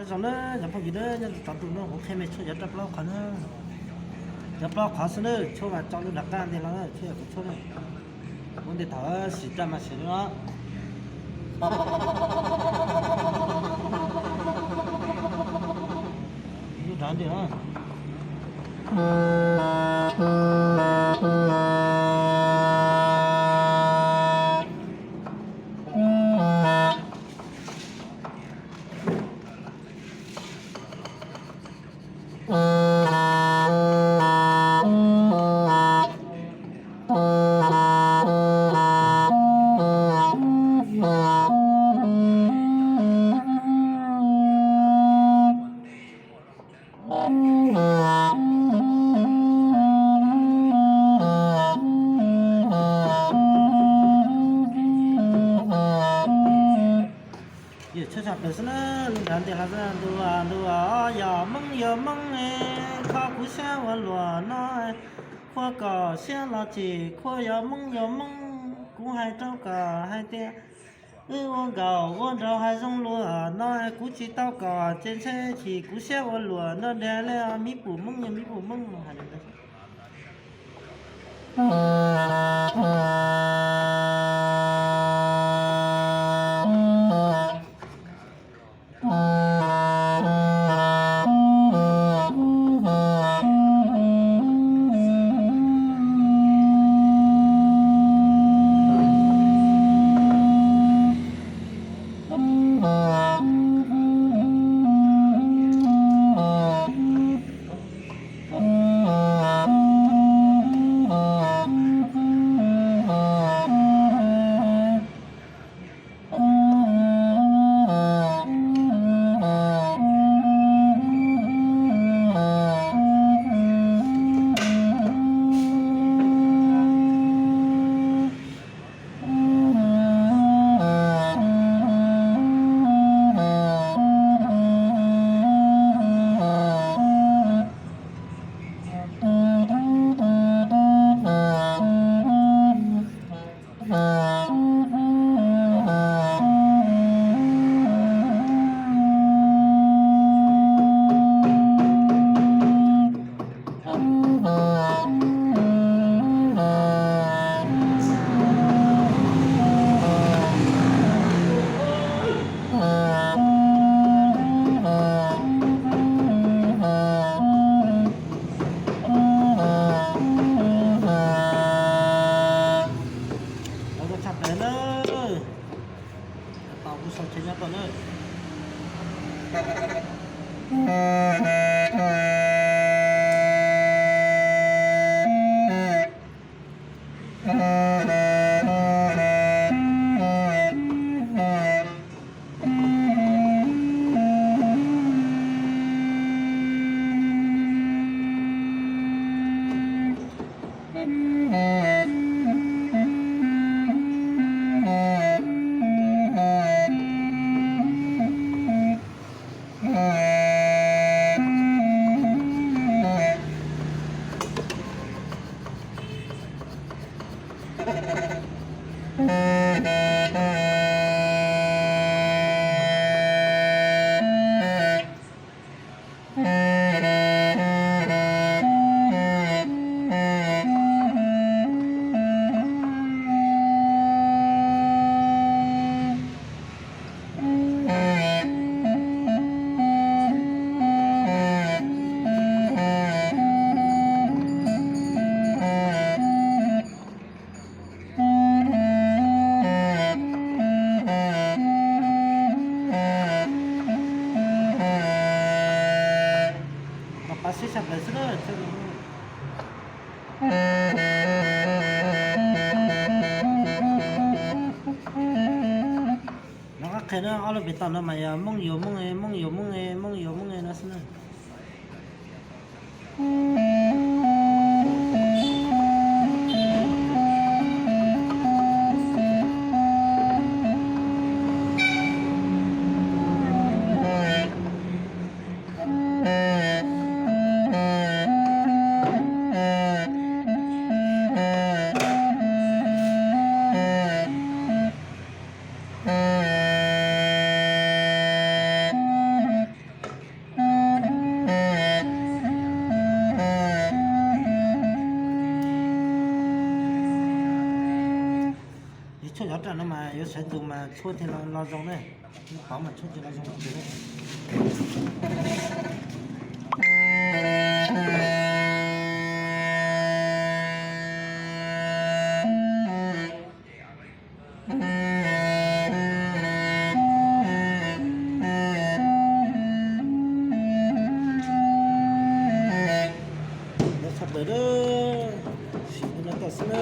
Zoo na cov phooj ywg na, nyob rau tsaus ntuj no kuv qhia mej tshuaj cov raj plaub qhov na. Cov plaub qhov xwb na, tshuaj mas tso lub nram qab ntej los na, tshuaj yog kuv tshuaj na. Kuv ntej thaum sim raj mas sim no. Lub nram ntej no. Yog tshuaj tshaj plaws xwb na, lub nram ntej los xwb, ntuj ntuj, yog Hmoob yog Hmoob, kho kuv siab ua luam no, khuab kom siab los tsim, khuab yog Hmoob yog Hmoob, kuv hais rau kom hais tias, wb ua nkaus ua nraug hais zoo luam no, kuv tsis tau kom ces ntshe chim kuv siab ua luam no, dag li miv pum Hmoob yog miv pum Hmoob no hais li ntawd. Tau kuv sau tsheb nyob tau na. Pab sib sab plaws xwb na. No qab qhia na, ob lub pem toj no mas yog Moob Yuas Moob, Moob Yuas Moob, Moob Yuas Moob no xwb na. Sawv ntxov mas tshuaj thiaj lo zoo na. Nws qhov mas tshuaj thiaj lo zoo. Tshaj plaws, sim no tau xwb na.